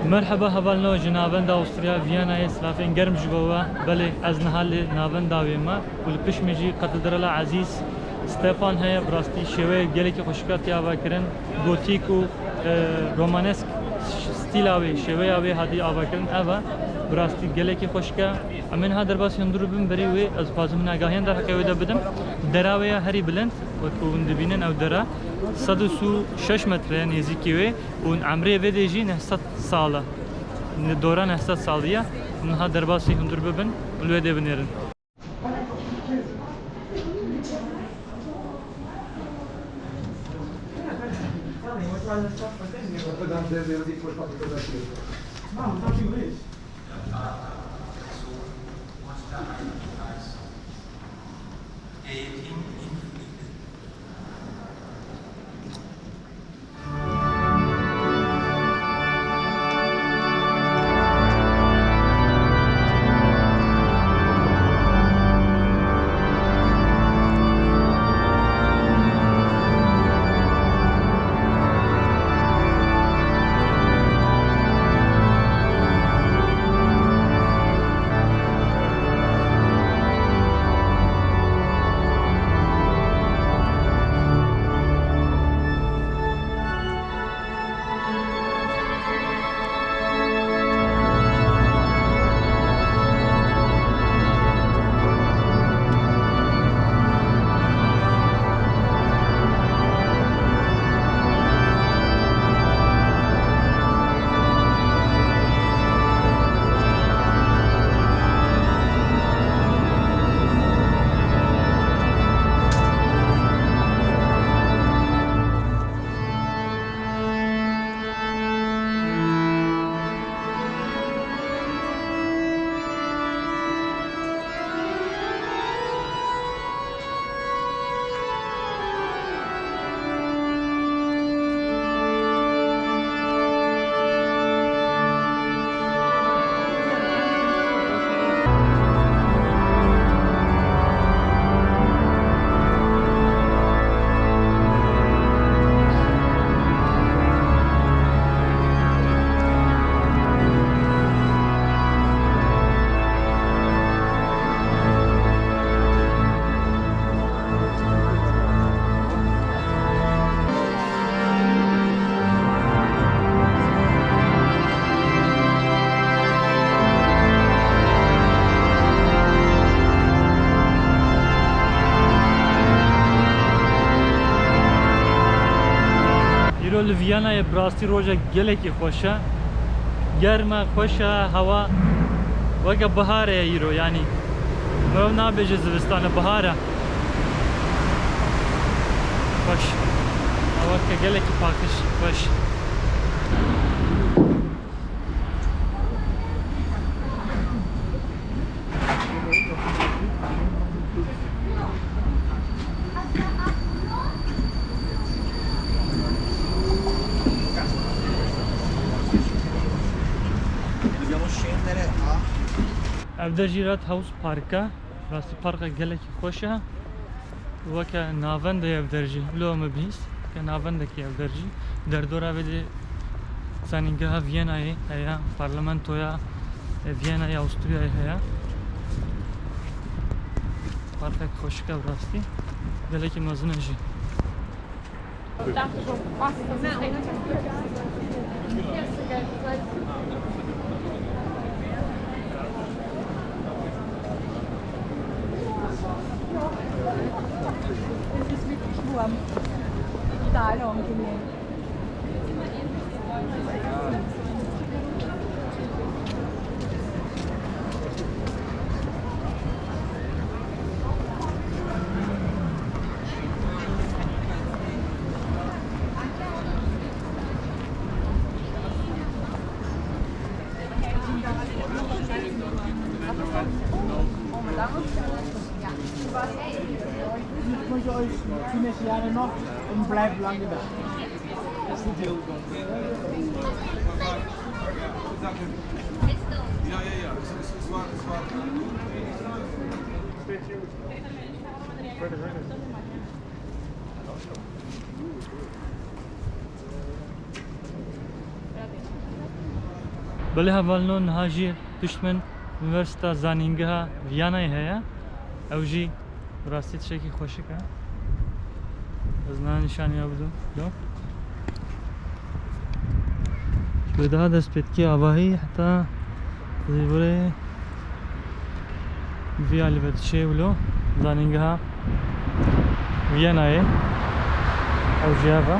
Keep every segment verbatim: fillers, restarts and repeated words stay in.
Merheba hevalno, ji navenda Awisturyaya Vîyanayê silavên germ ji bo we. Belê, ez niha li navenda wê me û li pişt min jî Katedrala Ezîz Stefan heye. Bi rastî şêweyê gelekî xweşik hatiye avakirin. Gotîk û, e, romanesk stîla wê, şêweya wê hatiye avakirin. Ev e, bi rastî gelekî xweşik e. Em ê niha derbasî hundir bibin, berî wê ez dixwazim hîn agahiyan derheqê wê de bidim. Dera wê ya herî bilind, wek ku hûn dibînin ew dera sed û sî û şeş metre ye nêzîkî wê. Û emrê vê dê jî neh sed sal e. Li dora neh sed salî ye. Niha derbasî hundir bibin û li wê dê binêrin. Îro li Vîyanayê bi rastî rojek gelekî xweş e. Germ e, xweş e, hewa weke biharê ye îro, yanî mirov nabêje zivistan e, bihar e. Xweş. Hewa ke gelekî paqij, xweş. Ev de jî Rathaus Park e. Rastî parka gelekî xweş e. Weke navendê ev der jî, wilo min bihîst, weke navendekî ev der jî. Derdora vê de zanîngeha Vîyenayê heye, parlamentoya, e, Vîyenayê Awisturyayê heye. Parkek xweşik e bi rastî. Gelekî mezin e jî. Es ist wirklich warm. Total angenehm. Ich wünsche euch schöne Jahre noch und bleibt lange da. Belê hevalno, niha jî pişt min Unîversîta Zanîngeha Vîyanayê heye. Ew jî bi rastî tiştekî xweşik e. Ez niha nîşanî we bidim. Yo. Ji wê daha dest pê dikê avahî heta zêvirê vî alî ve diçê wilo. Zanîngeha Vîyanayê. Ew jî ev e.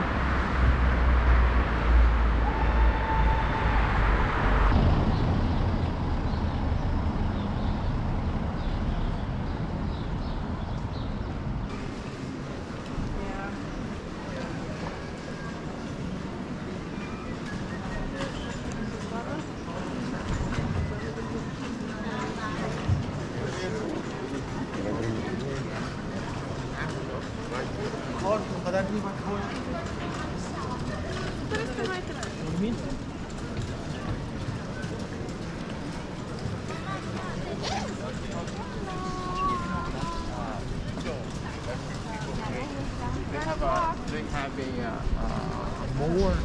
They have a, they have a, uh, uh, mower.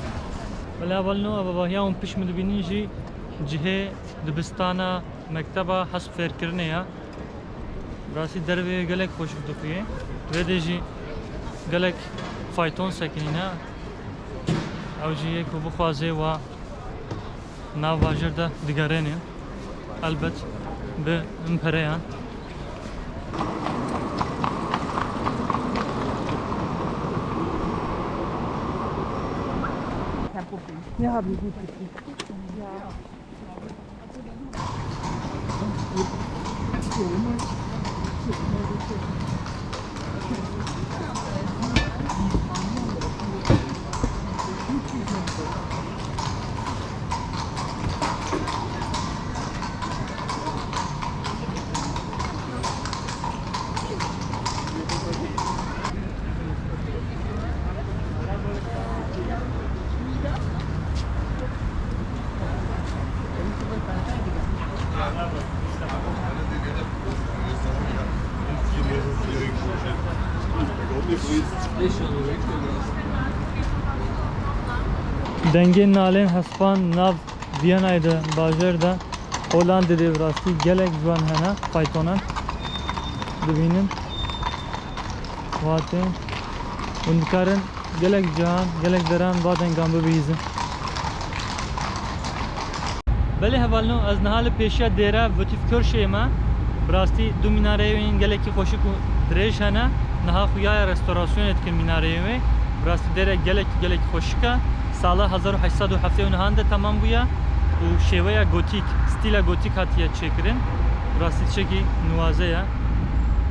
Wela hevalno, ev avahiya hûn pişt min dibînin jî cihê dibistana, mekteba hesp fêrkirinê ya. Rastî dervê gelek xweşik dixuye. Vê dê jî gelek fayton sekinîne. Ew jî yê ku bixwaze wa nav bajêr de digerêne. Elbet bi hin pereyan. Dengê nalên hespan nav Vîyanayê de, bajêr de, Holandê de bi rastî gelek ciwan hene, faytonan dibînin. Watê hûn dikarin gelek cihan, gelek deran va dengan bibihîzin. Belê hevalno, ez niha li pêşiya dêra Votivkirchê me. Bi rastî du mînareyên wê yên gelekî xweşik û dirêj hene. Niha xuya ye restorasyonê dikin mînareyên wê. Bi rastî dêrek gelekî, gelekî xweşik e. Sala hezar û heşt sed û heftê û neh de temam bûye û şêweya gotîk, stîla gotîk hatiye çêkirin. Bi rastî tiştekî nuwaze ye.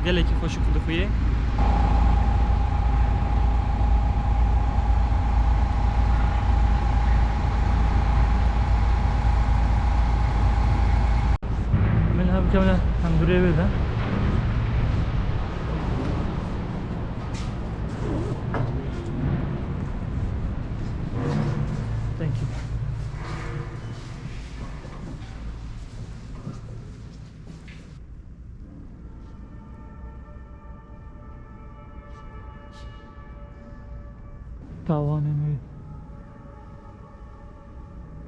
Gelekî xweşik dixuye. Min hev kevne hundirê wê de. Thank you. Tawanên wê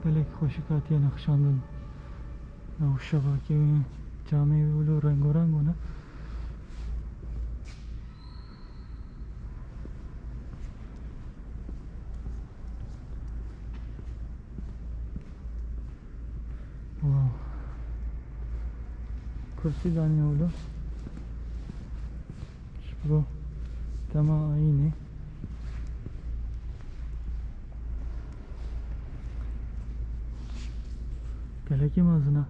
gelek xweşik hatiye nexşandin. Ew şevakê wê, camê wê wilo rengorengo ne. Wow. Kursî daniye wilo. Ji bo dema ayînê. Gelekî mezin e.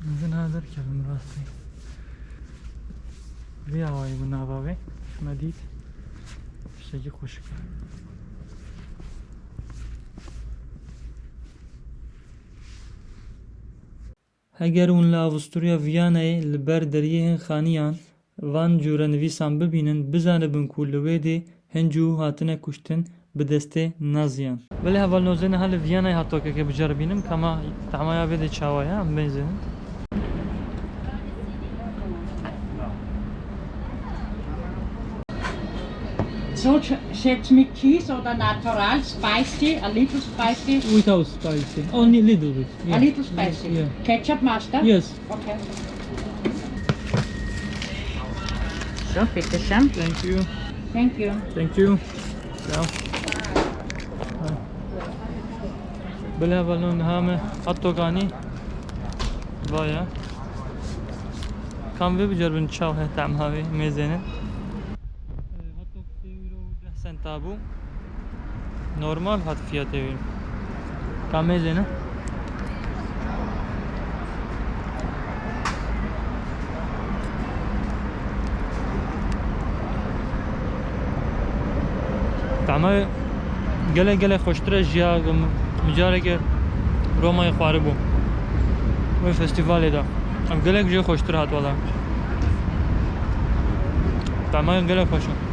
Ez niha derkevim rastî. Vî awayî bû nava wê. Me dît. Tiştekî xweşik e. Heger hûn li Avusturya Viyanayê li ber deriyê hin xaniyan van cûre nivîsan bibînin, bizanibin ku li wê dê hin cû hatine kuştin bi destê Naziyan. Belê hevalno, ez ê niha li Viyanayê hatokeke biceribînim, kama tehmaya vê dê çawa ye, em bên zênin. So ch- szedsmi cheese oder natural, spicy, a little spicy, Without spicy, only little bit. Yeah. a little spicy. Yeah. Ketchup, mustard. Yes. Okay. So bitte schön. Thank you. Thank you. Thank you. Ya. Bila balon hame hot dog anî. Vaya. Kam vê biceribin çaw he, tam havê mêzêne. Hot dog sê euro deh senta bû. Normal hat fiyatê wî. Ka mêzêne. Tama gelek gelek xweştir e ji ya min careke Romayê xwaribû. Wê festîvalê de. Ev gelek jê xweştir hat wela. Tama gelek xweş e.